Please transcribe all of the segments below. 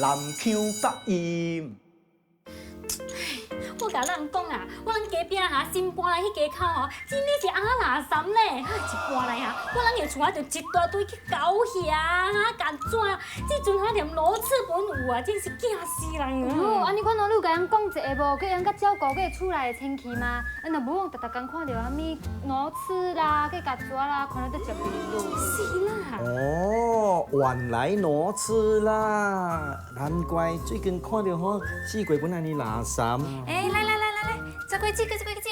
南腔北音。我共人講啊，我人隔壁哈新搬來彼家口吼，真的是阿垃圾咧！一搬來哈，我人的厝仔就一大堆去狗蟻哈、曱甴，這陣哈連螺螄粉有啊，真是驚死人啊！哦，按呢款哦，你有共人講一下無？叫人較照顧佮厝內的清氣嗎？啊，若無講逐逐工看著啥物螺螄啦，去曱甴啦，看了都食袂落。是啦。哦，原來螺螄啦，難怪最近看著吼四界本按呢垃圾。欸，來來來來來，這個這個這個這個，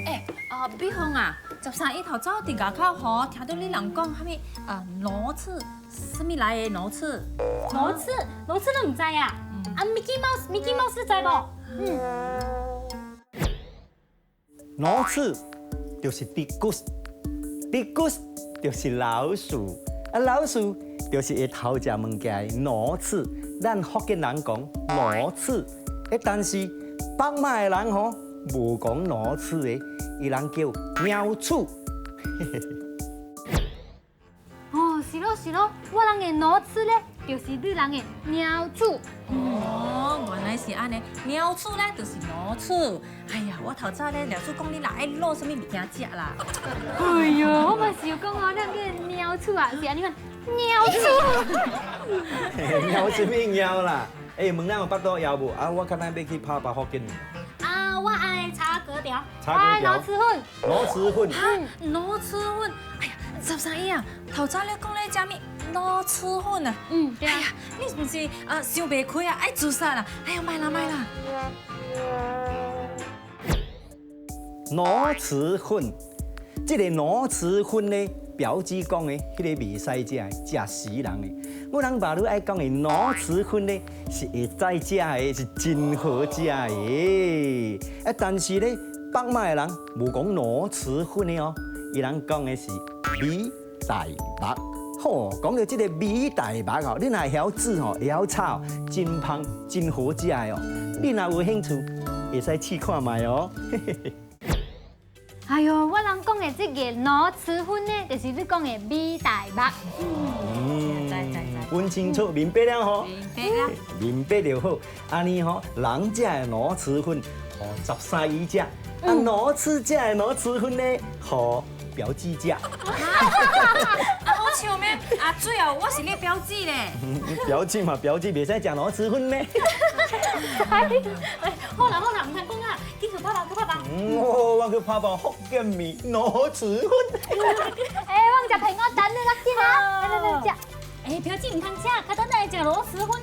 欸，啊，美鳳啊，十三姨頭早佇外口吼，聽到你人講啥物啊螺螄，啥物來的螺螄？螺螄，螺螄你毋知啊？啊，米奇貓，米奇貓是知無？嗯。螺螄就是 tikus，tikus 就是老鼠，啊老鼠就是會偷食物件的螺螄。咱福建人講螺螄，欸，但是北馬的人吼無講螺螄的，伊人叫貓鼠。哦，是咯是咯，我人的螺螄咧，就是你人的貓鼠。哦，原來是按呢，貓鼠咧就是螺螄。哎呀，我頭早咧老師講你若愛滷啥物物件食啦。哎喲，我嘛是有講哦，咱叫貓鼠啊，是按呢款貓鼠。貓啥物貓啦？欸，問咱有腹肚枵無？啊，我較咱欲去拍包福建麵。啊，我愛炒粿條。炒粿條。螺螄粉。螺螄粉。螺螄粉。哎呀，十三姨啊，頭早你講咧食物螺螄粉啊？嗯，對啊。哎呀，你是毋是啊想袂開啊，愛自殺啦？哎呀，莫啦莫啦。螺螄粉，這個螺螄粉呢，表姊講的，彼个袂使食的，食死人的。我人爸汝愛講的螺螄粉呢，是會使食的，是真好食的。啊，但是呢，北馬的人無講螺螄粉的哦，伊人講的是米大肉。吼，講著這个米大肉哦，你若會曉煮吼，會曉炒，真芳，真好食的哦。你若有興趣，會使試看覓哦。哎喲，我人講的這个螺螄粉呢，就是你講的米大肉。嗯，阮清楚明白了吼，明白了，明白就好。按呢吼，人食的螺螄粉，予十三姨食；啊，螺螄食的螺螄粉呢，予表姊食。啊，好笑咩？啊，最後我是你表姊咧。表姊嘛，表姊袂使食螺螄粉咩？哎，好啦好啦，毋通講啊，緊去拍包去拍包。哦，我去拍包福建麵螺螄粉。欸，我食蘋果蛋，你來緊啊！來來來，食。欸，表姊毋通食，較等來食螺螄粉。